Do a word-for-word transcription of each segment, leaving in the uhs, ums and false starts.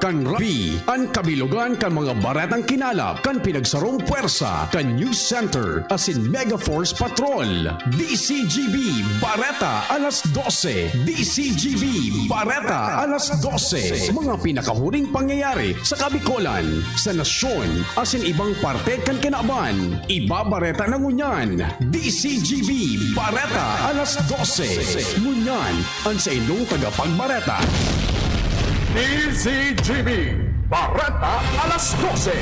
kan Rabi, an kabilugan kan mga baretang kinalap kan pinagsarong pwersa kan News Center asin Mega Force Patrol. D C G B Bareta alas dose. D C G B Bareta alas dose. Mga pinakahuring pangyayari sa Kabikolan, sa nasyon, asin ibang parte kan kinaban. Ibabareta na ngunyan. D C G B Bareta alas dose. Ngunyan, an saindong tagapagbareta. D C G B Bareta alas dose.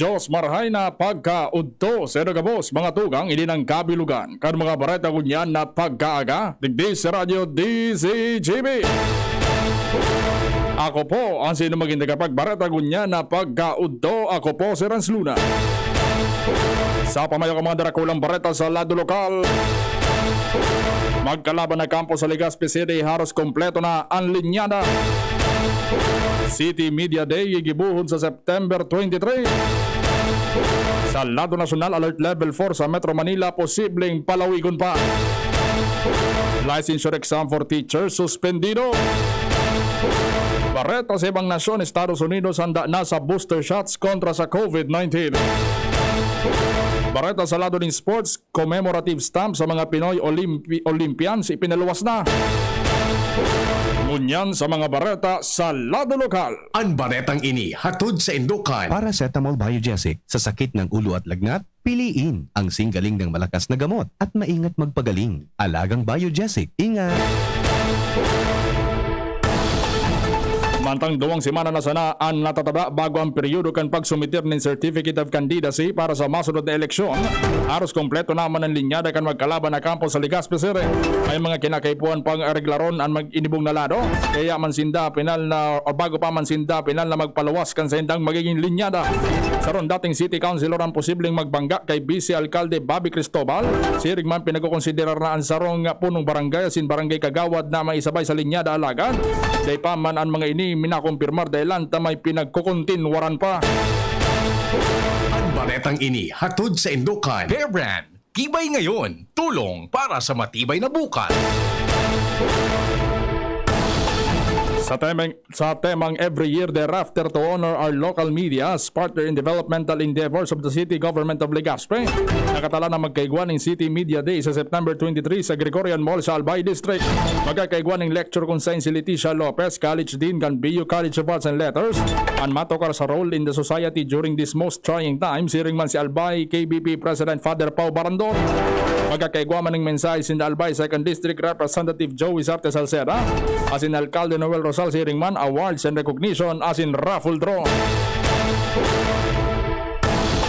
Dios marahay na pagkaudto sa inyo gabos, mga tugang, ini an kabilugan kan mga bareta ngunyan na pagkaaga, digdi sa Radyo D Z G B. Ako po ang saindong magin tagapagbareta ngunyan na pagkaudto. Ako po si Renz Luna. Sa pamayo kan mga darakulang bareta sa lado lokal, magkalaban na kampo sa Legazpi City, haros kompleto na an linyada. City Media Day gigibohon sa September twenty-three. Sa lado nasyonal, Alert Level four sa Metro Manila, posibleng palawigon pa. Licensure exam for teachers, suspendido. Bareta sa ibang nasyon, Estados Unidos handa na sa booster shots kontra sa COVID nineteen. Bareta sa lado nin sports, commemorative stamp sa mga Pinoy Olympi-, Olympians ipinaluwas na. Ngunyan sa mga bareta sa lado lokal. An baretang ini hatod saindo kan Paracetamol Biogesic. Sa sakit ng ulo at lagnat, piliin ang singgaling ng malakas na gamot at maingat magpagaling. Alagang Biogesic. Ingat! Mantang duwang semana na sana an natatada bago ang peryodo kan pagsumiter nin Certificate of Candidacy para sa masunod na eleksyon, haros kompleto naman an linyada kan magkalaban na kampo sa Legazpi City. May mga kinakaipuhan pang areglaron an mag-inibong na lado, kaya man sinda pinal na, o bago pa man sinda pinal na magpaluwas kan saindang magiging linyada. Sarong dating city councilor ang posibleng magbangga kay Vice Alkalde Bobby Cristobal. Siring man, pinagkokonsiderar na an sarong punong barangay asin barangay kagawad na maisabay sa linyada, alagad dai pa man an mga ini minakompirmar dahelan ta may pinagkokontinwaran pa. An baretang ini hatod saindo kan Bear Brand. Tibay ngayon, tulong para sa matibay na bukas. Sa temang, sa temang Every Year Thereafter to honor our local media as partner in developmental endeavors of the City Government of Legazpi, nakatala na magkaigwa nin City Media Day sa September twenty-three sa Gregorian Mall sa Albay District. Magkakaigwa nin lecture kun sain si Leticia Lopez, College Dean kan B U College of Arts and Letters, an matukar sa role in the society during this most trying time, siring man si Albay K B P President Father Pau Barandon. Magkakaigwa man nin mensahe sinda Albay Second District Representative Joey Sarte Salceda, asin Alkalde Noel Rosal, siring man awards and recognition asin raffle draw.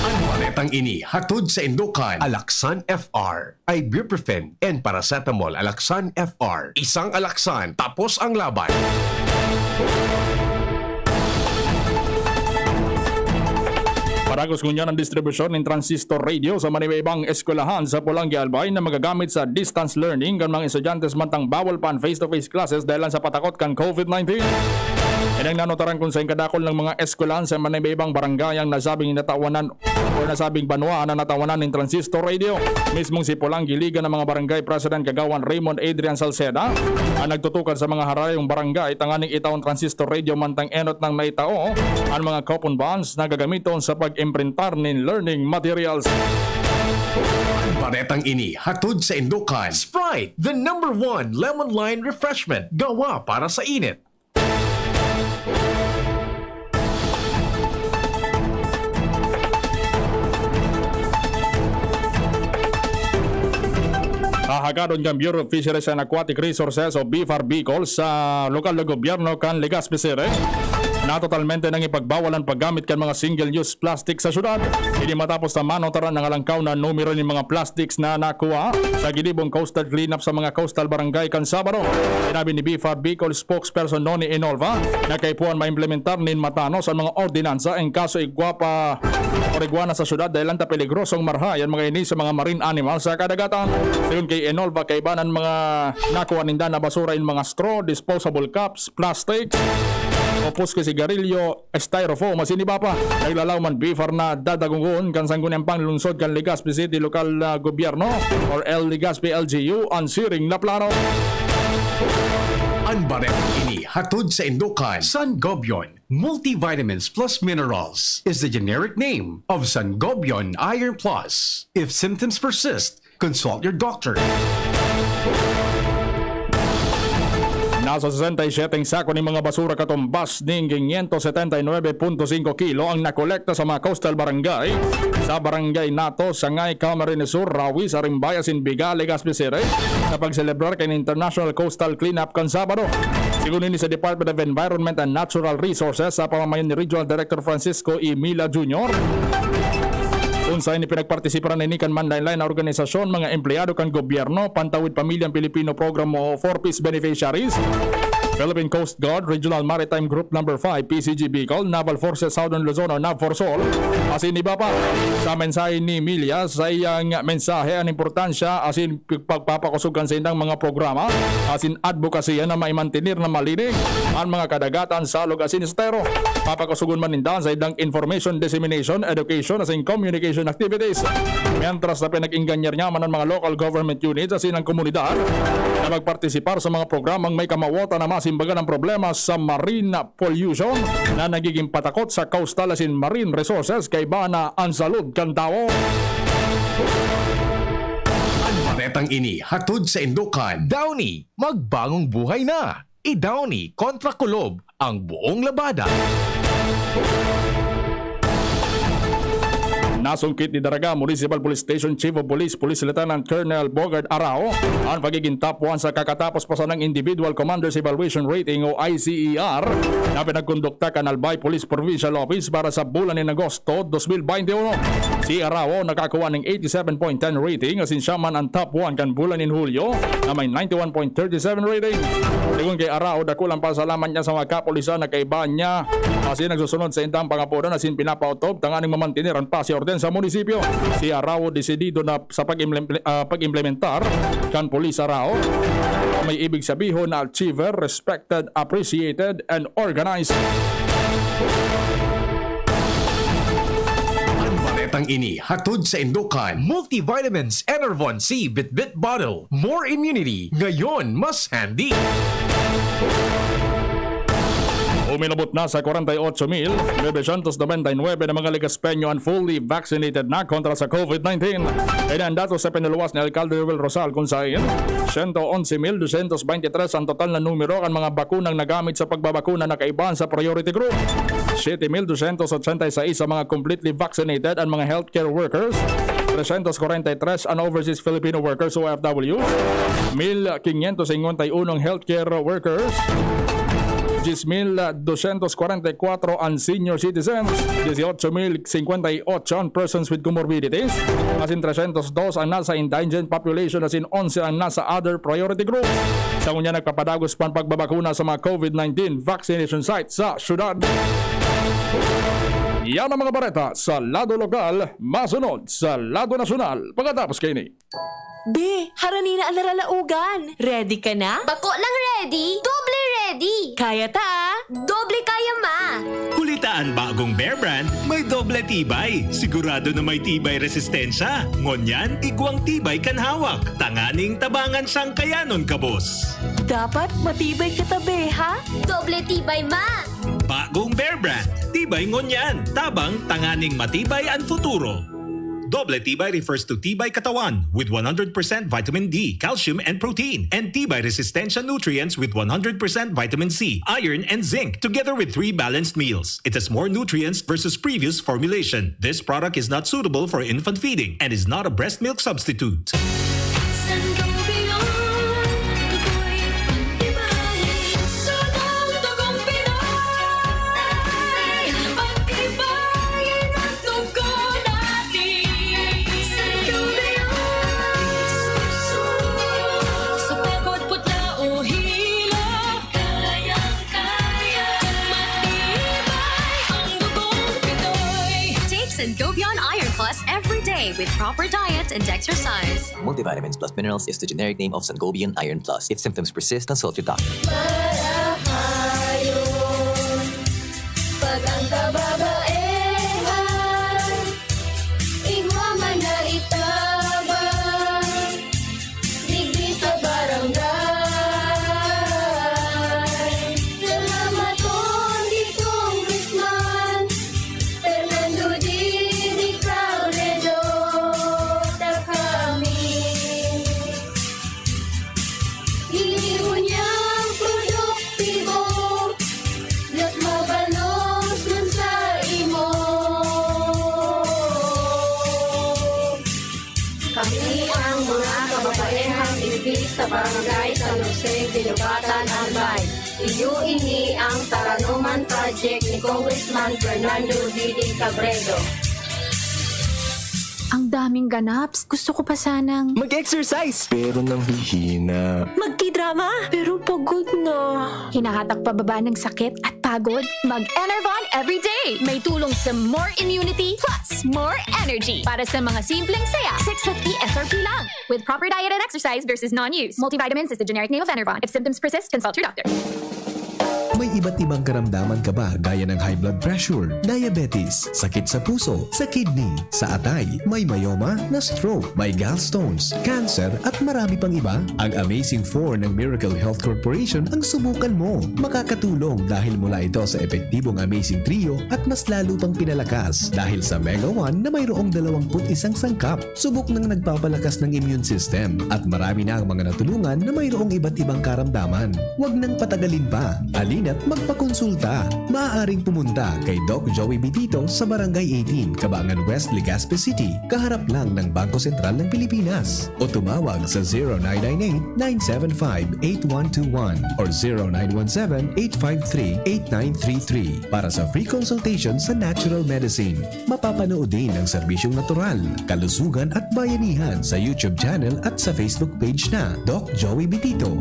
An baretang ini hatod saindo kan Alaxan F R. Ibuprofen and paracetamol. Alaxan F R. Isang Alaxan, tapos ang laban. Padagos ngunyan an distribusyon nin transistor radio sa manibaibang eskwelahan sa Polangui, Albay na magagamit sa distance learning kan mga estudyante, mantang bawal pa an face-to-face classes dahil lang sa patakot kan COVID nineteen. Ini an nanotaran kun sain kadakul na mga eskwelahan sa manibaibang barangay an nasabing natawanan o nasabing banwa na natawanan nin transistor radio. Mismong si Polangui Liga ng mga Barangay President Kagawad Raymond Adrian Salceda ang nagtutukad sa mga harayong barangay tanganing itao an transistor radio, mantang enot nang naitao an mga coupon vans na gagamiton sa pag-imprintar nin learning materials. An baretang ini hatod saindo kan Sprite, the number one lemon lime refreshment, gawa para sa init. Hahagadon kan Bureau of Fisheries and Aquatic Resources o BFAR Bicol sa lokal na gobyerno kan Legazpi City na totalmente nang ipagbawal an paggamit kan mga single-use plastic sa syudad. Ini matapos na manotaran ang alangkaw na numero nin mga plastics na nakuha sa ginibong coastal cleanup sa mga coastal barangay kan Sabado. Sinabi ni BFAR Bicol spokesperson Noni Enolva na kaipuhan maimplementar nin matanos an mga ordinansa en kaso igwa pa o igwa na sa syudad dahelan ta peligrosong marhay an mga ini sa mga marine animals sa kadagatan. Sigon ki Enolva, kaiba an mga nakuha ninda na basura in mga straw, disposable cups, plastics, o puski sigarilyo, styrofoam, asin iba pa. Naglalaom an BFAR na dadagogon kan Sangguniang Panlungsod kan Legazpi City Lokal na Gobyerno or L Legazpi L G U an siring na plano. An baretang ini hatod saindo kan Sangobion. Multivitamins plus minerals is the generic name of Sangobion Iron Plus. If symptoms persist, consult your doctor. Nasa sesenta y siyete sako nin mga basura katumbas nin quinientos setenta y nuebe punto singko kilo ang nakolekta sa mga coastal barangay sa Barangay Nato, Sangay, Camarines Sur, Rawi, Sarimbay asin Biga, Legazpi City, sa pagselebrar kan International Coastal Cleanup kan Sabado. Sigon ini sa Department of Environment and Natural Resources sa pamamayon ni Regional Director Francisco Emila Junior, kun saen ipinagpartisiparan ini kan manlaen-laen na organisasyon, mga empleyado kan gobyerno, Pantawid Pamilyang Pilipino Program o Four Ps beneficiaries, Philippine Coast Guard, Regional Maritime Group Number Five, P C G Bicol, Naval Forces Southern Luzon o NAVFORSOL, asin iba pa. Sa mensahe ni Emila, sa iyang mensahe an importansya asin pagpapakosog kan saindang mga programa asin adbokasiya na maimantener na malinig an mga kadagatan, salog asin estero. Papakosogon man ninda an saindang information dissemination, education asin communication activities. Mientras na pinag-inganyan niya man an mga local government units asin ang komunidad na magpartisipar sa mga programang may kamawotan na masimbagan ang problema sa marine pollution na nagiging patakot sa coastal asin marine resources kaiba na an salud kan tawo. An baretang ini hatod saindo kan Downy, magbangong buhay na. I-Downy kontra kulob ang buong labada. Nasungkit ni Daraga Municipal Police Station Chief of Police, Police Lieutenant Colonel Bogart Arao, ang pagiging top one sa kakatapos pa sanang Individual Commanders Evaluation Rating o I C E R na pinagkondukta kan Albay Police Provincial Office para sa bulan nin Agosto dos mil baynte uno. Si Arao nakakuha nin eighty-seven point ten rating, asin siya man an top one kan bulan nin Hulyo na may ninety-one point thirty-seven rating. Sigon ki Arao, dakulang pasalamat niya sa mga kapulisan na kaiba niya asin nagsusunod sa indang pangapodan asin pinapaotob tanganing mamantener an pasi orden sa munisipyo. Si Arao desidido na sa pag-imple-, ah, pag-implementar kan Pulis Arao. May ibig sabihon na achiever, respected, appreciated, and organized. An baretang ini hatod saindo kan Multivitamins Enervon C Bitbit Bottle. More immunity, ngayon mas handy. Uminabot na sa kwarenta y ocho mil novecientos nobenta y nuebe na mga Legaspeño ang fully vaccinated na kontra sa COVID nineteen. Kaya ang datos sa pinaluwas ni Alcalde Joel Rosal, kung sain, siyento onse mil dosyentos baynte tres ang total na numero kan mga bakunang nagamit sa pagbabakuna na kaibahan sa priority group. Siyete mil dosyentos ochenta y sais ang mga completely vaccinated, ang mga healthcare workers, tresyentos kwarenta y tres ang overseas Filipino workers o O F Ws, mil quinientos cincuenta y uno ang healthcare workers, diyes mil dosyentos kwarenta y kwatro ang senior citizens, dieciocho mil cincuenta y ocho ang persons with comorbidities, asin tresyentos dos ang nasa indigent population, asin onse ang nasa other priority groups. Sa ngunyan, nagpapadagos pa ang pagbabakuna sa mga COVID nineteen vaccination sites sa syudad. Yan ang mga bareta sa lado lokal, masunod sa lado nasyonal pagkatapos kaini. Be, harani na an naralaogan. Ready ka na? Bako lang ready, doble ready. Kaya ta, ah. Doble kaya, ma. Huli ta an bagong Bear Brand, may doble tibay. Sigurado na may tibay resistensya. Ngunyan, igwang tibay kan hawak. Tanganing tabangan siyang kayanon, kabos. Dapat matibay kita, be, ha? Doble tibay, ma. Bagong Bear Brand, tibay ngunyan, tabang tanganing matibay an futuro. Doble tibay refers to tibay katawan with one hundred percent vitamin D, calcium, and protein, and tibay resistensya nutrients with one hundred percent vitamin C, iron, and zinc, together with three balanced meals. It has more nutrients versus previous formulation. This product is not suitable for infant feeding and is not a breast milk substitute. Sangobion, ako'y pag-ibahin sa pagtutubong Pinoy. With proper diet and exercise. Multivitamins plus minerals is the generic name of Sangobion Iron Plus. If symptoms persist, consult your doctor. Pag ang kababaehan, igwa man na itabang, digdi sa barangay. Salamat, Congressman Fernando Didi Cabredo, ta kami. Ini ngunyan produktibo, Diyos mabalos man sa imo. Kami ang mga kababaehang digdi sa Barangay San Jose, Guinobatan, Albay. Iyo ini ang Taranoman Project ni Congressman Fernando Didi Cabredo. Ang daming ganaps. Gusto ko pa sanang Mag-exercise! Pero nanghihina. Magkidrama, pero pagod na. Hinahatak pababa ng sakit at pagod. Mag-Enervon everyday. May tulong sa more immunity plus more energy. Para sa mga simpleng saya, six fifty S R P lang. With proper diet and exercise versus non-use. Multivitamins is the generic name of Enervon. If symptoms persist, consult your doctor. May iba't ibang karamdaman ka ba gaya ng high blood pressure, diabetes, sakit sa puso, sa kidney, sa atay, may myoma, na-stroke, may gallstones, cancer, at marami pang iba? Ang Amazing four ng Miracle Health Corporation ang subukan mo. Makakatulong dahil mula ito sa epektibong Amazing Trio at mas lalo pang pinalakas dahil sa Mega one na mayroong dalawampu't isang sangkap. Subok nang nagpapalakas ng immune system at marami na ang mga natulungan na mayroong iba't ibang karamdaman. Huwag nang patagalin pa. Halina't magpakonsulta. Maaaring pumunta kay Doc Joey Bitito sa Barangay eighteen, Cabangan West, Legazpi City, kaharap lang ng Bangko Sentral ng Pilipinas. O tumawag sa zero nine nine eight, nine seven five, eight one two one or zero nine one seven, eight five three, eight nine three three para sa free consultation sa natural medicine. Mapapanood din ang serbisyong natural, kalusugan at bayanihan sa YouTube channel at sa Facebook page na Doc Joey Bitito.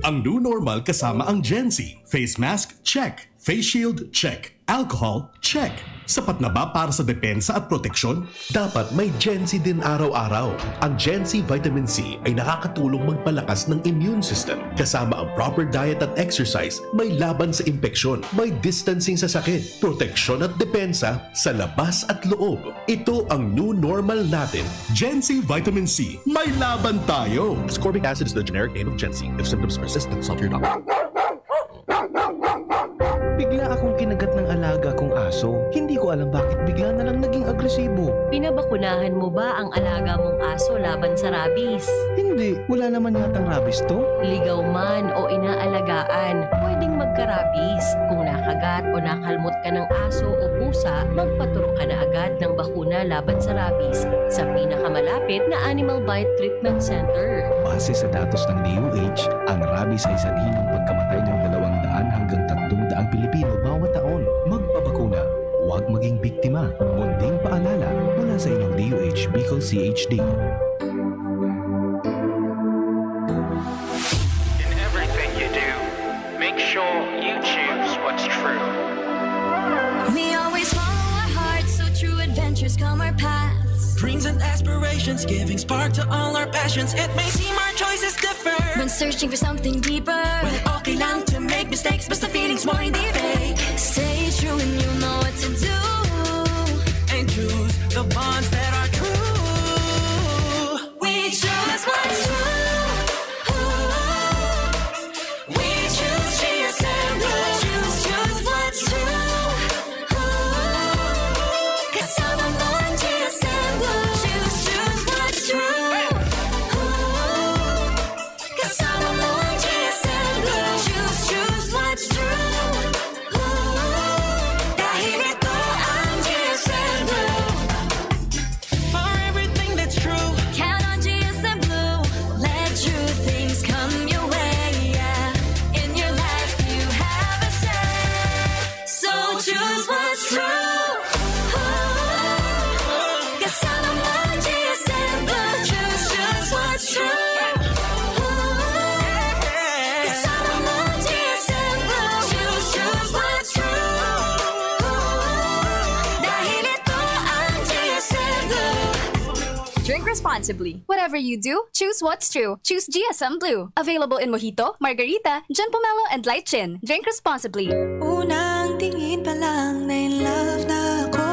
Ang new normal kasama ang Gen Z. Face mask, check. Face shield, check. Alcohol, check. Sapat na ba para sa depensa at proteksyon? Dapat may Gen Z din araw-araw. Ang Gen Z Vitamin C ay nakakatulong magpalakas ng immune system. Kasama ang proper diet at exercise, may laban sa impeksyon, may distancing sa sakit, proteksyon at depensa sa labas at loob. Ito ang new normal natin. Gen Z Vitamin C, may laban tayo! Ascorbic acid is the generic name of Gen Z. If symptoms persist, consult your doctor. Bigla akong kinagat ng alaga kong aso. Hindi ko alam bakit bigla na lang naging agresibo. Pinabakunahan mo ba ang alaga mong aso laban sa rabies? Hindi, wala naman yatang rabies to. Ligaw man o inaalagaan, pwedeng magka-rabies. Kung nakagat o nakalmot ka ng aso o pusa, magpaturok ka na agad ng bakuna laban sa rabies sa pinakamalapit na Animal Bite Treatment Center. Base sa datos ng D O H, ang rabies ay sanhi ng pagkamatay ng dalawang daan hanggang tatlong daang Pilipino bawat taon. Magpabakuna, huwag maging biktima. Munting paalala mula sa inyong D O H Bicol C H D. In everything you do, make sure you choose what's true. We always follow our hearts, so true adventures come our paths. Dreams and aspirations, giving spark to all our passions. It may seem our choices differ when searching for something deeper. Well, okay lang to make mistakes, basta feelings mo hindi fake. Stay true and you know what to do. And choose the bonds that are true. We choose what's true. We choose G S M Blue. Choose, choose what's true. Kasama mo ang G S M Blue. Choose, choose what's true. Kasama mo ang G S M Blue. Choose, choose what's true. responsibly. Whatever you do, choose what's true. Choose G S M Blue. Available in Mojito, Margarita, Gin Pomelo, and Light Gin. Drink responsibly. Unang tingin pa lang na in love na ako.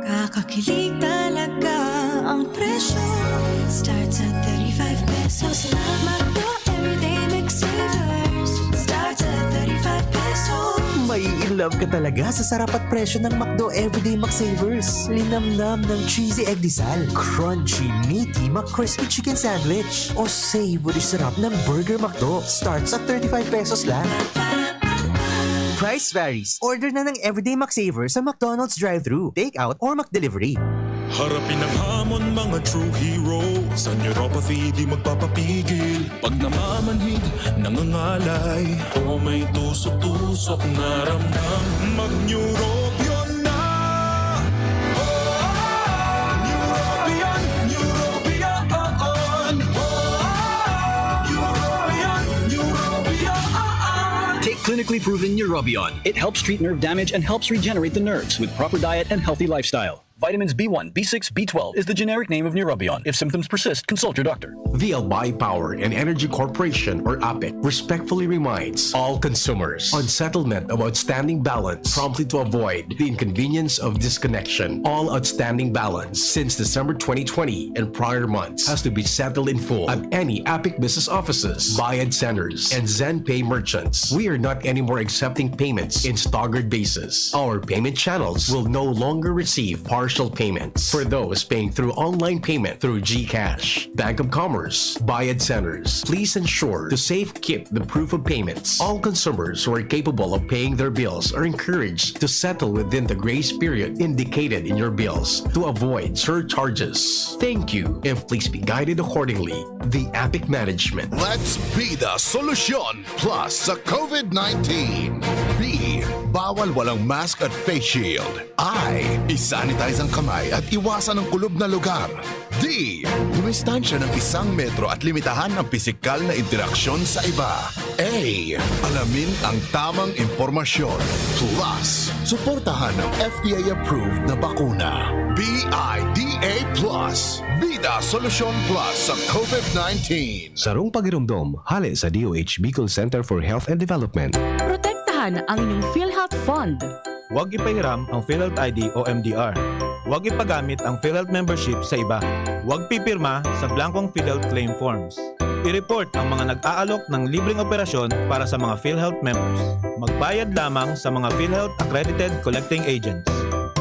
Kakakilig talaga ang presyo. Starts at thirty-five pesos lang. McDo Everyday McSavers. Starts at thirty-five pesos. Mai-in love ka talaga sa sarap at presyo ng McDo Everyday McSavers. Linamnam ng cheesy egg disal, crunchy, meaty McCrispy Chicken Sandwich, o savory sarap ng Burger McDo. Starts at thirty-five pesos lang. Price varies. Order na ng Everyday McSaver sa McDonald's drive-thru, take-out, or McDelivery. Harapin ang hamon, mga true hero. Sa neuropathy, di magpapapigil. Pag namamanhid, nangangalay, o may tusok-tusok na ramdam, mag-Neurobion na! Oh, Neurobion, Neurobion, oh, oh. Neurobion, Neurobion, oh, oh. Take clinically proven Neurobion. It helps treat nerve damage and helps regenerate the nerves with proper diet and healthy lifestyle. Vitamins B one, B six, B twelve is the generic name of Neurobion. If symptoms persist, consult your doctor. The Albay Power and Energy Corporation, or APEC, respectfully reminds all consumers on settlement of outstanding balance promptly to avoid the inconvenience of disconnection. All outstanding balance since December twenty twenty and prior months has to be settled in full at any APEC business offices, Bayad Centers, and ZenPay merchants. We are not anymore accepting payments in staggered basis. Our payment channels will no longer receive partial payments. For those paying through online payment through GCash, Bank of Commerce, Bayad Centers, please ensure to safekeep the proof of payments. All consumers who are capable of paying their bills are encouraged to settle within the grace period indicated in your bills to avoid surcharges. Thank you, and please be guided accordingly. The APEC Management. Let's be the solution plus sa COVID nineteen. B, bawal walang mask at face shield. I, i-sanitize ang kamay at iwasan ang kulob na lugar. D, dumistansya ng isang metro at limitahan ang pisikal na interaksyon sa iba. A, alamin ang tamang impormasyon. Plus, suportahan ang F D A-approved na bakuna. B I D A plus, Bida Solusyon Plus sa COVID nineteen. Sarong pagiromdom, hale sa D O H Bicol Center for Health and Development. Protektahan ang inyong PhilHealth Fund. Huwag ipahiram ang PhilHealth I D o M D R. Huwag ipagamit ang PhilHealth membership sa iba. Huwag pipirma sa blankong PhilHealth claim forms. I-report ang mga nag-aalok ng libreng operasyon para sa mga PhilHealth members. Magbayad lamang sa mga PhilHealth accredited collecting agents.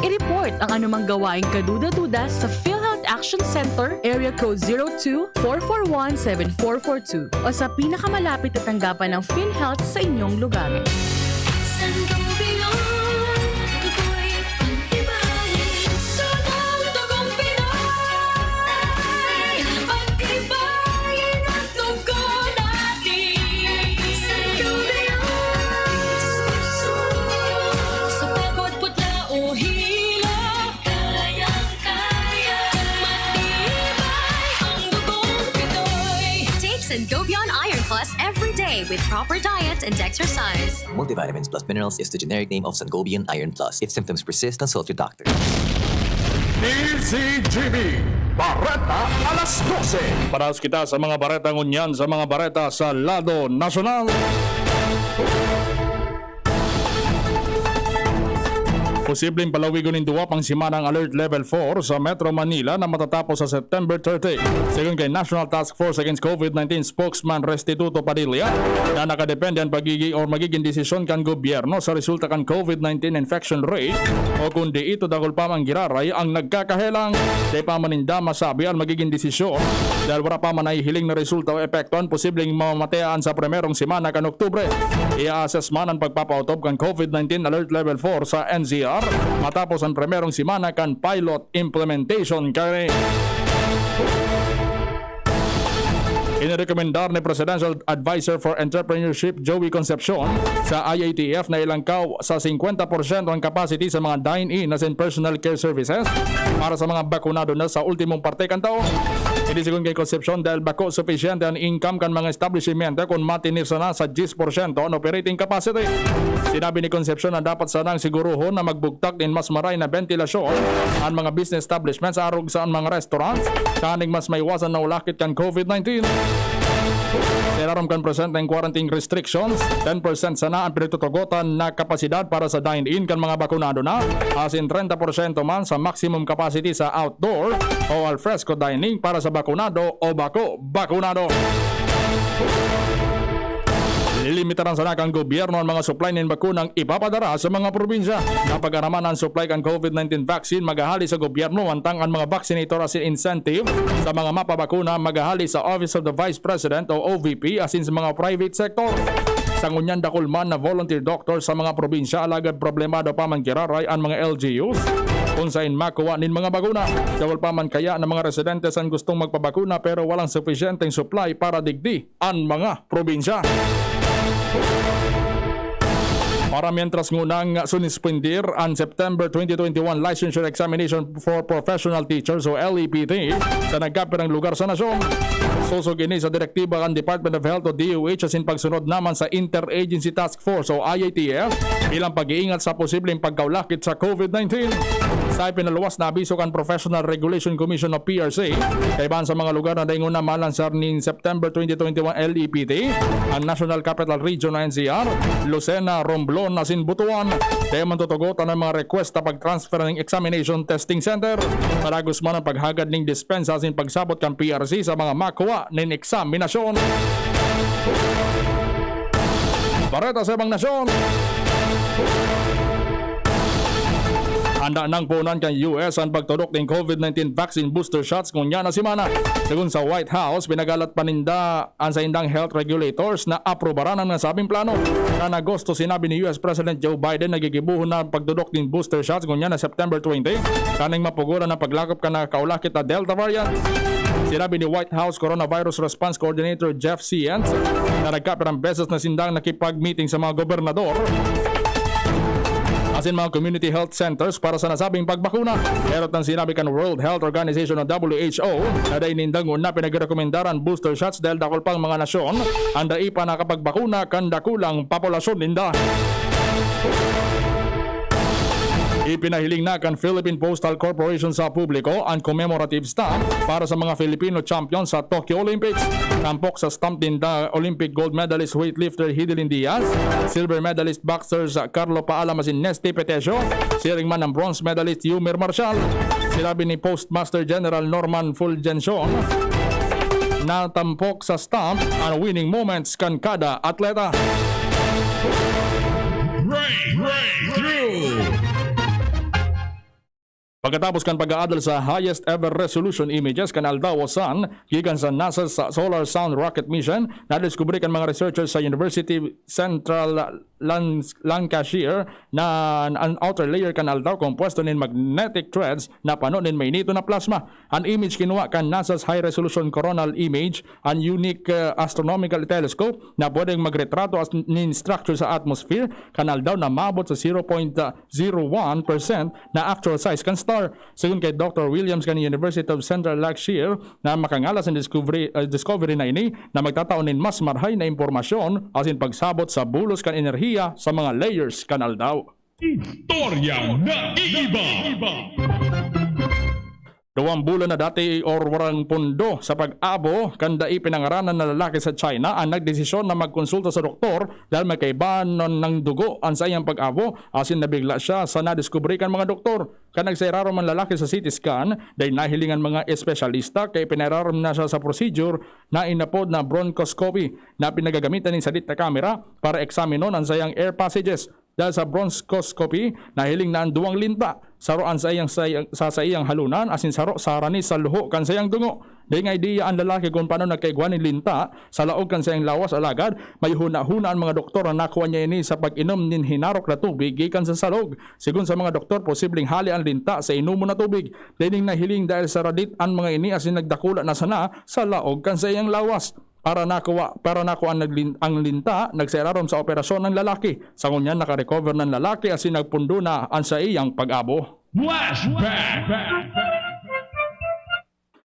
I-report ang anumang gawaing kaduda-duda sa PhilHealth Action Center, Area Code zero two, four four one, seven four four two, o sa pinakamalapit na tanggapan ng PhilHealth sa inyong lugar. Sangobion, tukoy ang ibahe. Sunod tugong Pinoy, pagtibayin ang dugo natin. Sangobion, sa pagod, putla o hilo, kayang-kaya, matibay ang dugong Pinoy. Take Sangobion Iron Plus every day with proper diet and exercise. Multivitamins plus minerals is the generic name of Sangobion Iron Plus. If symptoms persist, consult your doctor. D Z G B, Bareta alas dose. Paraos kita sa mga bareta ngunyan sa mga bareta sa lado nasyonal. Posibleng palawigon nin duwa pang semana ang Alert Level four sa Metro Manila na matatapos sa September thirty. Segun kay National Task Force Against COVID nineteen spokesman Restituto Padilla, na nakadepende an pagigi or magigin desisyon kan gobyerno sa resulta kan COVID nineteen infection rate o kundi ito dakul pa man giraray ang nagkakahelang. Dai pa man ninda masabi an magigin desisyon dahil wala pa man nahihiling na resulta o epekto an posibleng mamamatean sa primerong semana kan Oktubre. I-assess man an pagpapautob kan COVID nineteen Alert Level four sa N C R matapos an primerong semana kan pilot implementation kay Inirekomendar ni Presidential Advisor for Entrepreneurship Joey Concepcion sa I A T F na ilangkaw sa singkwenta porsyento ang capacity sa mga dine-in asin personal care services para sa mga bakunado na sa ultimong parte kan tawo. Ini sigon kay Concepcion, dahil bako supisyente an income kan mga establishmento kun matinir sana sa diyes porsyento an operating capacity. Sinabi ni Concepcion na dapat sanang siguruhon na magbugtak nin mas maray na bentilasyon an mga business establishments arog sa mga restaurants, tanganing mas maiwasan na ulakit kan COVID nineteen. Sa ilarom kan presenteng quarantine restrictions, ten percent sana ang pinagtutugotan na kapasidad para sa dine-in kan mga bakunado na, asin trenta porsyento man sa maximum capacity sa outdoor o al fresco dining para sa bakunado o bako bakunado. Lilimitaran sana kan gobyerno ang mga supply nin bakunang ipapadara sa mga probinsya. Napag-araman ang supply kan COVID nineteen vaccine maghahali sa gobyerno, mantang ang mga vaccinator asin incentive sa mga mapabakuna maghahali sa Office of the Vice President o O V P asin sa mga private sector. Sa ngunyan, dakul man na volunteer doctors sa mga probinsya, alagad problemado pa man giraray an mga L G Us kun sain makuha nin mga bakuna. Dakul pa man kaya na mga residentes an gustong magpabakuna pero walang supisyenteng supply para digdi an mga probinsya. Para mientras ngunang sunispendir an September twenty twenty-one Licensure Examination for Professional Teachers o L E P T sa nagkapirang lugar sa nasyon. Sosog ini sa direktiba kan Department of Health o D O H asin pagsunod naman sa Interagency Task Force o I A T F bilang pag-iingat sa posibleng pagkaulakit sa COVID nineteen. Sa ipinaluwas na abiso kan Professional Regulation Commission o P R C, kaibahan sa mga lugar na daingon na malansar nin September twenty twenty-one L E P T, ang National Capital Region o N C R, Lucena, Romblon asin Butuan, kaya man tutugotan ang mga request na pag-transfer ning examination testing center. Palagos man ang paghagad ning dispensa asin pagsabot kan P R C sa mga makuha nin eksaminasyon. Bareta sa ibang nasyon. Handa nang punan kan U S an pagtudok nin COVID nineteen vaccine booster shots ngunyan na semana. Segun sa White House, pinagalat pa ninda an saindang health regulators na aprobaran ang nasabing plano. Kan Agosto, sinabi ni U S President Joe Biden na gigibohon na ang pagtudok nin booster shots ngunyan na September twenty, tanganing mapugolan ang paglakop kan nakakaulakit na Delta variant. Sinabi ni White House Coronavirus Response Coordinator Jeff Zients na nagkapirang beses na sindang nakipag-meeting sa mga gobernador asin mga community health centers para sa nasabing pagbakuna. Pero tan sinabi kan World Health Organization o W H O na dai ninda nguna pinagrekomendaran booster shots dahil dakul pang mga nasyon an dai pa nakapagbakuna kan dakulang populasyon ninda. Ipinahiling na kan Philippine Postal Corporation sa publiko an commemorative stamp para sa mga Filipino champion sa Tokyo Olympics. Tampok sa stamp ninda, Olympic gold medalist weightlifter Hidelin Diaz, silver medalist boxers Carlo Paalam asin Nesty Petecio, siring man ang bronze medalist Yumer Marshall. Sinabi ni Postmaster General Norman Fulgencio, natampok sa stamp ang winning moments kan kada atleta. Break, breakthrough. Pagkatapos kan pag-aadal sa highest ever resolution images kan aldaw o sun gikan sa NASA's Solar Sound Rocket Mission, nadiskubre kan mga researchers sa University Central Lan-, Lancashire na an outer layer kan aldaw kompuesto nin magnetic threads na pano nin mainito na plasma. An image kinua kan NASA's High Resolution Coronal Image, an unique, uh, astronomical telescope na pwedeng magretrato as nin structure sa atmosphere kan aldaw na maabot sa zero point zero one percent na actual size kan star. Segun kay Doctor Williams kan University of Central Lancashire, na makangalas an discovery, uh, discovery na ini na magtatao nin mas marhay na impormasyon asin pagsabot sa bulos kan enerhiya sa mga layers kan aldaw. Istoryang naiiba. Duwang bulan na dati or warang pondo sa pag-abo kan dai pinangaranan na lalaki sa China ang nagdesisyon na magkonsulta sa doktor dahil may kaibahan ng dugo ang saiyang pag-abo, asin nabigla siya sa nadiskubre kan mga doktor. Kan nagsairarom ang lalaki sa C T scan, dai nahiling ang mga espesyalista kaya pinararom na siya sa procedure na inapod na bronchoscopy na pinagagamitan nin sadit na kamera para eksaminon ang saiyang air passages. Dahil sa bronchoscopy, nahiling na an duwang linta, saro an saiyang, saiyang, sa saiyang halunan, asin saro sa harani sa luho kan saiyang dungo. Dai nga idea an lalaki kun paano nagkaigwa nin linta sa laog kan saiyang lawas, alagad may huna-huna an mga doktor na nakua niya ini sa pag-inom nin hinarok na tubig gikan sa salog. Sigon sa mga doktor, posibleng hale an linta sa inomon na tubig. Dai nin nahiling dahil sa radit an mga ini asin nagdakula na sana sa laog kan saiyang lawas. Para nakuha, para nakuha ang naglin-, ang linta, nagsairarom sa operasyon ang lalaki. Sa ngunyan, nakarecover ng lalaki asin nagpundo na ang saiyang pag-abo. Flashback!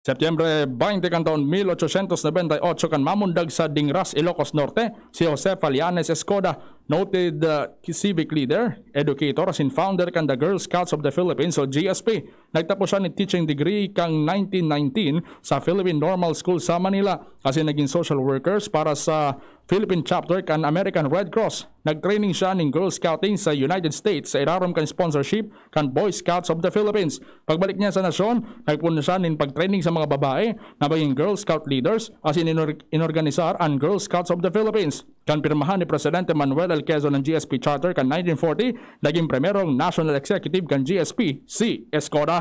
Setyembre twenty kan taon mil ochocientos nobenta y ocho, kan mamundag sa Dingras, Ilocos Norte, si Jose Falianes Escoda, noted, uh, civic leader, educator, asin founder kan The Girl Scouts of the Philippines o G S P. Nagtapos siya nin teaching degree kan nineteen nineteen sa Philippine Normal School sa Manila, asin naging social workers para sa Philippine chapter kan American Red Cross. Nag-training siya nin Girl Scouting sa United States sa irarom kan sponsorship kan Boy Scouts of the Philippines. Pagbalik niya sa nasyon, nagpoon siya nin pag-training sa mga babae na maging Girl Scout leaders, asin inor-, inorganisar an Girl Scouts of the Philippines. Kan pirmahan ni Presidente Manuel L. Quezon ang G S P Charter kan nineteen forty, naging primerong National Executive kan G S P si Escoda.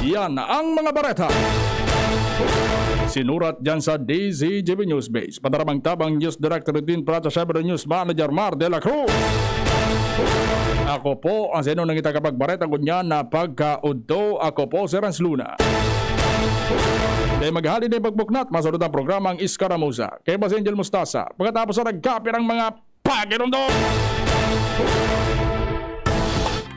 Yan ang mga bareta. Sinurat dyan sa D Z G B News Base. Padaramang tabang News Director Rodin Prata, syempre News Manager Mar de la Cruz. Ako po ang sa inyo nangitagapagbareta ngunyan na pagkaudto. Ako po si Renz Luna. Dahil maghali na yung pagbuknat, masunod ang programang Iskaramuza. Kay Boss Angel Mustasa. Pagkatapos na nagkapirang mga pagirumdom.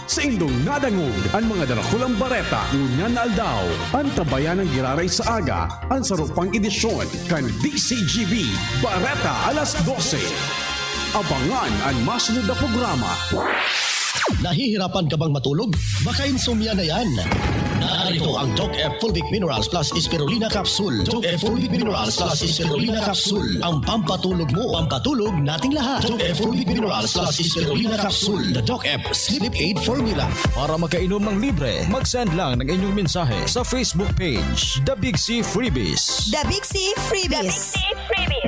Sa indong nadangog an mga darakulang bareta ngunyan na aldaw, antabayan ang giraray sa aga, an sarupang edisyon kan D C G B Bareta alas dose. Abangan an masunod na programa. Nahihirapan ka bang matulog? Baka insomnia na yan. Narito ang Doc F Fulvic Minerals Plus Spirulina Capsule. Doc F Fulvic Minerals Plus Spirulina Capsule. Ang pampatulog mo. Pampatulog nating lahat. Doc F Fulvic Minerals Plus Spirulina Capsule. The Doc F Sleep Aid Formula. Para makainom ng libre, mag-send lang ng inyong mensahe sa Facebook page, The Big C Freebies. The Big C Freebies.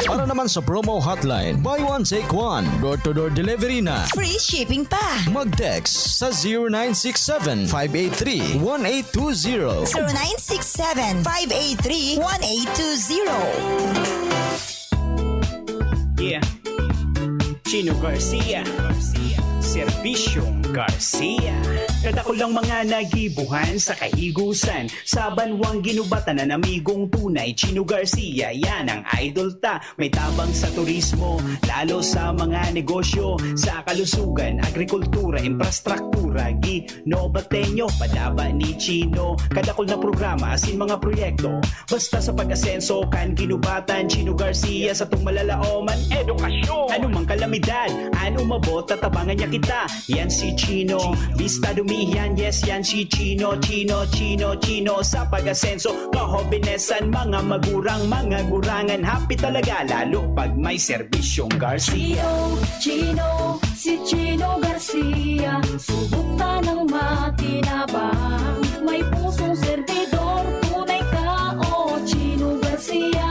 Para naman sa promo hotline, buy one, take one. Door-to-door delivery na. Free shipping pa. Mag-text sa zero nine six seven, five eight three, one eight two zero. Zero nine six seven, five eight three, one eight two zero. Yeah. Chino Garcia. Serbisyong Garcia. Kadakulang mga nagibuhan sa kahigusan. Sa banwang ginubatan an amigong tunay. Chino Garcia, yan ang idol ta. May tabang sa turismo, lalo sa mga negosyo. Sa kalusugan, agrikultura, infrastruktura, Gino Bateño, padaba ni Chino. Kadakul na programa, asin mga proyekto. Basta sa pag-asenso, kan ginubatan, Chino Garcia, satong malalaoman, edukasyon. Anumang kalamidad, an umabot, tatabangan niya kita. Yan si Chino, bista dumihan, yes, yan si Chino, Chino, Chino, Chino. Sa pag-asenso, kahobenesan, mga magurang, mga gurangan, happy talaga, lalo pag may serbisyong Garcia. Chino, Chino, si Chino Garcia, subok tanang makinabang. May pusong servidor, tunay ka, o Chino Garcia.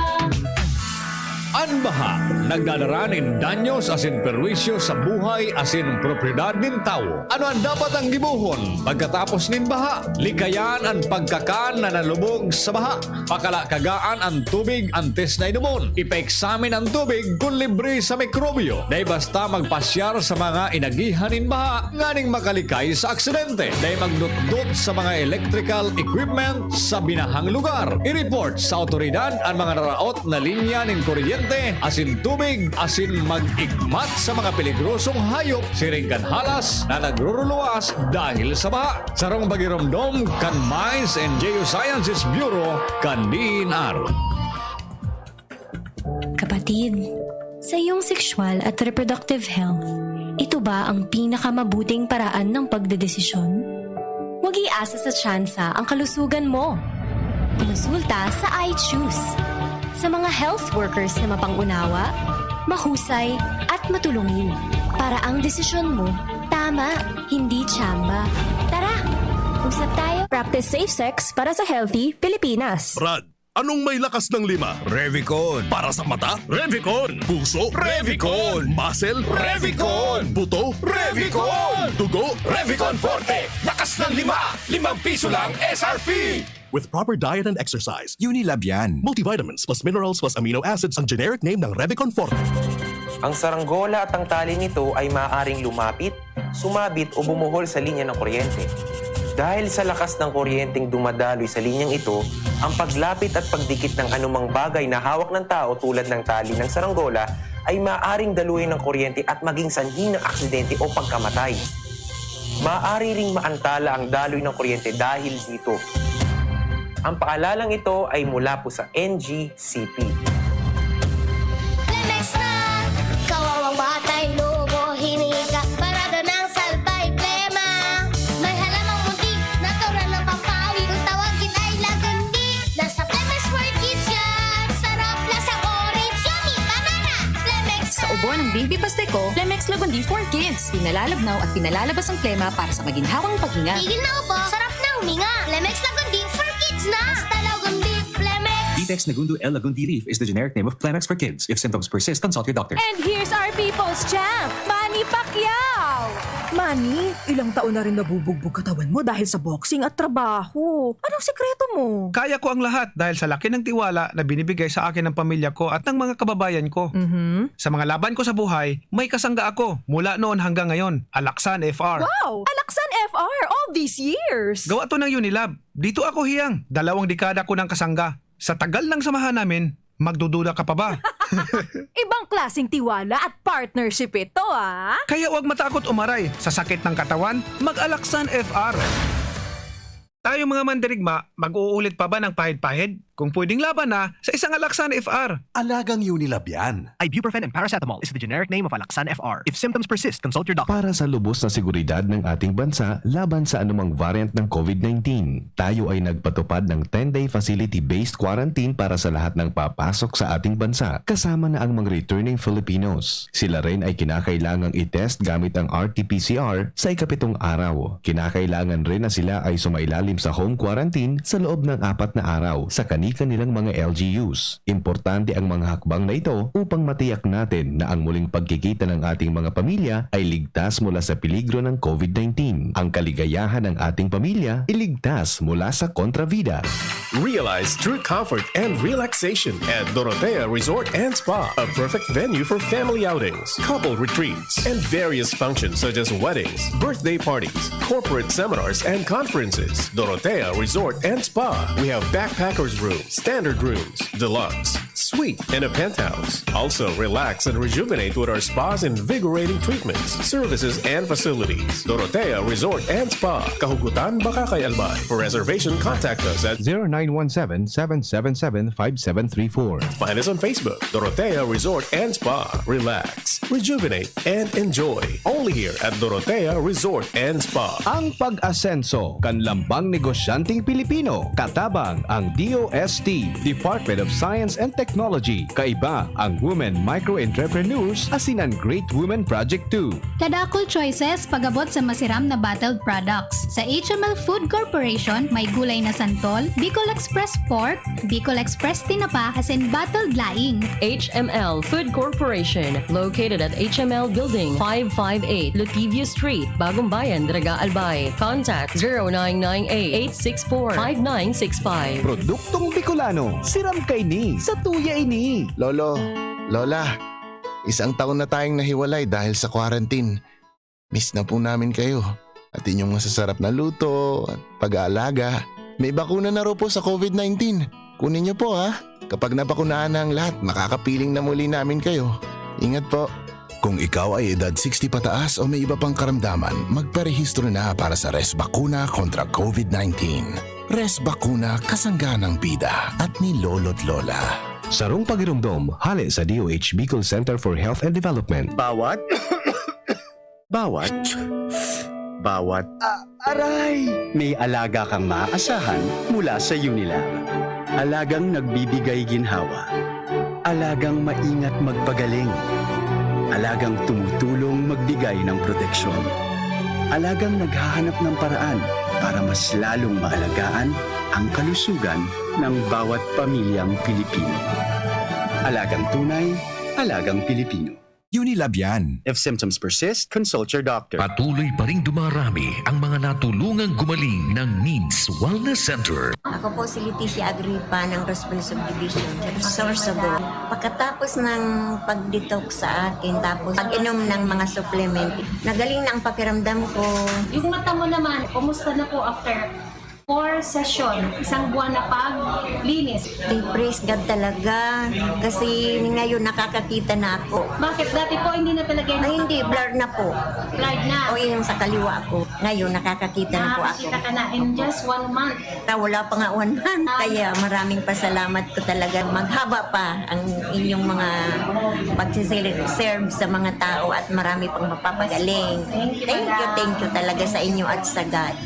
An baha nagdadara nin danyos asin perwisyo sa buhay asin propiedad nin tawo. Ano an dapat ang gibohon pagkatapos nin baha? Likayan an pagkakan na nalubog sa baha. Pakalakagaan an tubig antes na inomon. Ipaeksamin an tubig kun libre sa mikrobyo. Dai basta magpasyar sa mga inagihan nin baha nganing makalikay sa aksidente. Dai magdutdot sa mga electrical equipment sa binahang lugar. I-report sa awtoridad an mga naraot na linya nin kuryente asin tubig asin mag-igmat sa mga peligrosong hayop siring kan halas na nagruruluwas dahil sa baha. Sarong pagiromdom kan Mines and Geosciences Bureau kan D E N R. Kapatid, sa iyong sexual at reproductive health, ito ba ang pinakamabuting paraan ng pagdedesisyon? Huwag iasa sa tsansa ang kalusugan mo. Kumonsulta sa I Choose. Sa mga health workers na mapang-unawa, mahusay, at matulungin, para ang desisyon mo tama, hindi tsamba. Tara, usap tayo. Practice safe sex para sa healthy Pilipinas. Brad, Anong may lakas ng lima? Revicon. Para sa mata? Revicon. Puso? Revicon. Muscle? Revicon. Buto? Revicon. Dugo? Revicon Forte. Lakas ng lima. Limang piso lang S R P. With proper diet and exercise. Unilab yan. Multivitamins plus minerals plus amino acids ang generic name ng Revicon Forte. Ang saranggola at ang tali nito ay maaaring lumapit, sumabit o bumuhol sa linya ng kuryente. Dahil sa lakas ng kuryenteng dumadaloy sa linyang ito, ang paglapit at pagdikit ng anumang bagay na hawak ng tao tulad ng tali ng saranggola ay maaaring daluyan ng kuryente at maging sanhi ng aksidente o pagkamatay. Maari ring maantala ang daloy ng kuryente dahil dito. Ang paalalang ito ay mula po sa N G C P. Lemex na! Kawawang batay, lobo, hininga, parada ng salbay, plema. May halamang muntik, natural na pampawi. Kung tawagin ay lagundi, nasa Lemex for Kids yan. Sarap, lasang orange, yummy, banana. Lemex Sa ubo ng baby paste ko, Lemex Lagundi for Kids. Pinalalabnaw at pinalalabas ang plema para sa maginhawang paghinga. Tigil na ubo, sarap na huminga. Lemex Lagundi for Kids na. Basta Lagundi, Lemex. Vitex Nagundo L Lagundi Leaf is the generic name of Clemex for kids. If symptoms persist, consult your doctor. And here's our people's champ, Manny Pacquiao! Manny, ilang taon na rin nabubugbog katawan mo dahil sa boxing at trabaho. Anong sikreto mo? Kaya ko ang lahat dahil sa laki ng tiwala na binibigay sa akin ng pamilya ko at ng mga kababayan ko. Mhm. Sa mga laban ko sa buhay, may kasangga ako mula noon hanggang ngayon, Alaksan F R. Wow! Alaksan F R all these years! Gawa to ng Unilab. Dito ako hiyang, dalawang dekada ko ng kasangga. Sa tagal ng samahan namin, magdududa ka pa ba? Ibang klaseng tiwala at partnership ito, ah! Kaya huwag matakot umaray sa sakit ng katawan, mag-Alaksan F R. Tayo mga mandirigma, mag-uulit pa ba ng pahid-pahid? Kung pwedeng laban na, sa isang Alaksan F R. Alagang Unilab yan. Ibuprofen and paracetamol is the generic name of Alaxan F R. If symptoms persist, consult your doctor. Para sa lubos na seguridad ng ating bansa laban sa anumang variant ng COVID nineteen, tayo ay nagpatupad ng ten-day facility-based quarantine para sa lahat ng papasok sa ating bansa, kasama na ang mga returning Filipinos. Sila rin ay kinakailangang i-test gamit ang R T P C R sa ikapitong araw. Kinakailangan rin na sila ay sumailalim sa home quarantine sa loob ng apat na araw sa kani-kanilang mga L G Us. Importante ang mga hakbang na ito upang matiyak natin na ang muling pagkikita ng ating mga pamilya ay ligtas mula sa peligro ng COVID nineteen. Ang kaligayahan ng ating pamilya iligtas mula sa kontrabida. Realize true comfort and relaxation at Dorotea Resort and Spa, a perfect venue for family outings, couple retreats, and various functions such as weddings, birthday parties, corporate seminars, and conferences. Dorotea Resort and Spa. We have backpackers room, standard rooms, deluxe, suite, and a penthouse. Also, relax and rejuvenate with our spa's invigorating treatments, services, and facilities. Dorotea Resort and Spa, Kahugutan, Bacacay, Albay. For reservation, contact us at zero nine one seven, seven seven seven, five seven three four. Find us on Facebook, Dorotea Resort and Spa. Relax, rejuvenate, and enjoy. Only here at Dorotea Resort and Spa. Ang pag-asenso kan lambang negosyanteng Pilipino, katabang ang D O S T, Department of Science and Technology. Kaiba ang Women Micro Entrepreneurs asin ang Great Women Project two. Kadakul Choices pag-abot sa masiram na bottled products. Sa H M L Food Corporation, may gulay na santol, Bicol Express Pork, Bicol Express Tinapa, asin bottled laing. H M L Food Corporation, located at H M L Building, five five eight, Lotivio Street, Bagong Bayan, Daraga, Albay. Contact zero nine nine eight, eight six four, five nine six five. Produktong Bicolano, siram kaini, sa tuya ini. Lolo, Lola, isang taon na tayong nahiwalay dahil sa quarantine. Miss na po namin kayo at inyong masasarap na luto at pag-aalaga. May bakuna na raw po sa COVID nineteen. Kunin niyo po, ha. Kapag nabakunahan na ang lahat, makakapiling na muli namin kayo. Ingat po. Kung ikaw ay edad sixty pataas o may iba pang karamdaman, magparehistro na para sa Res Bakuna kontra COVID nineteen. Res Bakuna, kasangga ng bida at ni Lolo't Lola. Sarong pagiromdom, hale sa D O H Bicol Center for Health and Development. Bawat, bawat, bawat, aray! May alaga kang maaasahan mula sa Unilab. Alagang nagbibigay ginhawa. Alagang maingat magpagaling. Alagang tumutulong magbigay ng proteksyon. Alagang naghahanap ng paraan para mas lalong maalagaan ang kalusugan ng bawat pamilyang Pilipino. Alagang tunay, alagang Pilipino. Unilab yan. If symptoms persist, consult your doctor. Patuloy pa ring dumarami ang mga natulungang gumaling ng Needs Wellness Center. Ako po si Leticia Agripa ng Roseville Subdivision, Sorsogon. Pagkatapos ng pag-detox sa akin, tapos pag-inom ng mga supplement, nagaling na ang pakiramdam ko. Yung mata mo naman, kumusta na po after four session? Isang buwan na paglinis. Ay, praise God talaga. Kasi ngayon nakakakita na ako. Bakit? Dati po hindi na talaga yung Ay, hindi. Blur na po. Blurred na. O, yung sa kaliwa ko. Ngayon, nakakakita na po ako. Nakakita ka na in just one month. Ta, wala pa nga one month. Ah. Kaya maraming pasalamat ko talaga. Maghaba pa ang inyong mga pagsiserve sa mga tao at marami pang mapapagaling. Thank you, Thank you, madam. Thank you talaga sa inyo at sa God.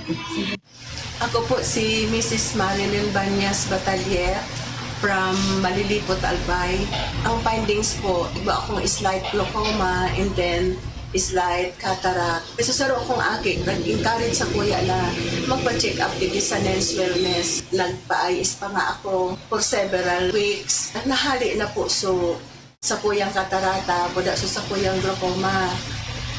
Ako po si Missus Marilyn Banyas Batalier from Malilipot, Albay. Ang findings po, iba akong slight glaucoma and then slight cataract. Sa saro akong aki, nag-encourage sa kuya na magpa-check up digdi sa Men's Wellness. Nagpa-eye pa nga ako for several weeks. Nahali na po so sa kuyang katarata, buda so sa kuyang glaucoma.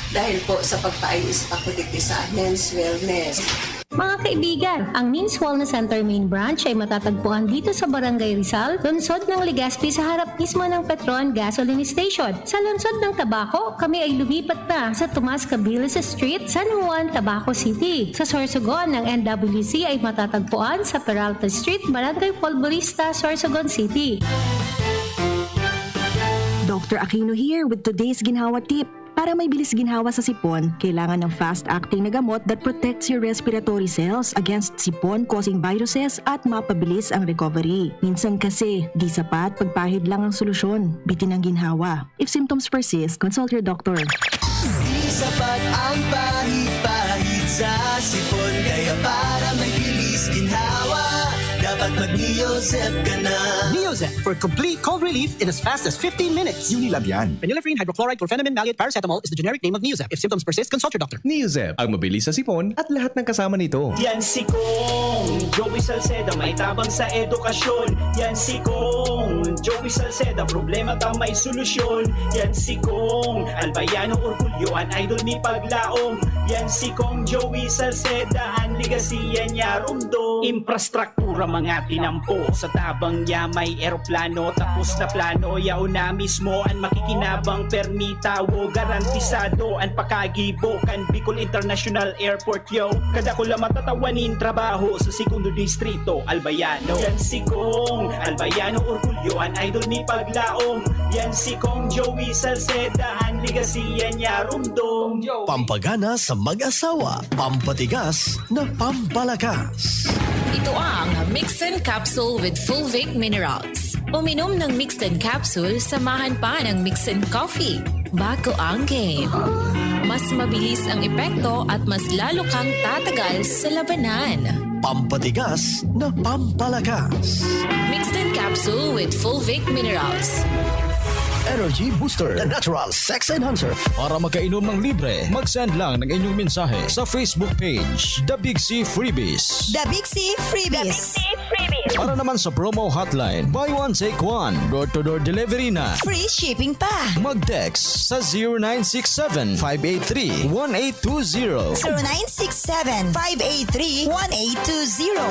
Dahil po sa pagpa-eye pa ko digdi sa Men's Wellness. Mga kaibigan, ang Means Wellness Center Main Branch ay matatagpuan dito sa Barangay Rizal, lungsod ng Legazpi, sa harap mismo ng Petron Gasoline Station. Sa lungsod ng Tabaco, kami ay lumipat na sa Tomas Cabilis Street, San Juan, Tabaco City. Sa Sorsogon, ang N W C ay matatagpuan sa Peralta Street, Barangay Folborista, Sorsogon City. Doctor Aquino here with today's ginhawa tip. Para may bilis ginhawa sa sipon, kailangan ng fast-acting na gamot that protects your respiratory cells against sipon-causing viruses at mapabilis ang recovery. Minsan kasi, di sapat pagpahid lang ang solusyon. Bitin ang ginhawa. If symptoms persist, consult your doctor. Di sapat ang pahid-pahid sa sipon, kaya para may bilis ginhawa, dapat mag-Neozep ka na. Neozep for complete cold relief in as fast as fifteen minutes. Unilab yan. Phenylephrine, hydrochloride, chlorphenamine, maleate, paracetamol is the generic name of Neozep. If symptoms persist, consult your doctor. Neozep, ang mabilis sa sipon at lahat ng kasama nito. Yan si Kong Joey Salceda, may tabang sa edukasyon. Yan si Kong Joey Salceda, problema ka may solusyon. Yan si Kong Albayano Orgulyo, an idol mi paglaom. Yan si Kong Joey Salceda, an legacy yan niya rumdom. Infrastruktura mga tinampo, sa tabang niya may eroplano, tapos na plano, yaon na mismo an makikinabang, permi tawo, garantisado an pakagibo kan Bicol International Airport, yo. Kadakula matatawa nin trabaho sa Segundo Distrito, Albayano. Yan si Kong Albayano Orgulyo, an idol mi paglaom. Yan si Kong Joey Salceda, an legacy yan niya rumdom. Pampagana sa mag-asawa, pampatigas na pampalakas. Ito ang Mixin Capsule with Fulvic Minerals. Uminom ng Mixin Capsule, samahan pa ng Mixin Coffee. Bago ang game. Mas mabilis ang epekto at mas lalo kang tatagal sa labanan. Pampatigas na pampalakas. Mixed in capsule with Fulvic Minerals. Energy Booster, the natural sex enhancer. Para makainom ng libre, mag-send lang ng inyong mensahe sa Facebook page, The Big C Freebies. The Big C Freebies. Para naman sa promo hotline, buy one, take one. Door-to-door delivery na. Free shipping pa. Mag-text sa zero nine six seven, five eight three, one eight two zero. Zero nine six seven, five eight three, one eight two zero.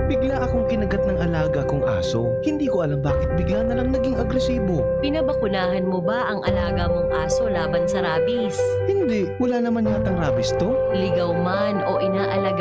Bigla akong kinagat ng alaga kong aso. Hindi ko alam bakit bigla na lang naging agresibo. Pinabakunahan mo ba ang alaga mong aso laban sa rabies? Hindi. Wala naman yatang rabies to. Ligaw man o inaalagaan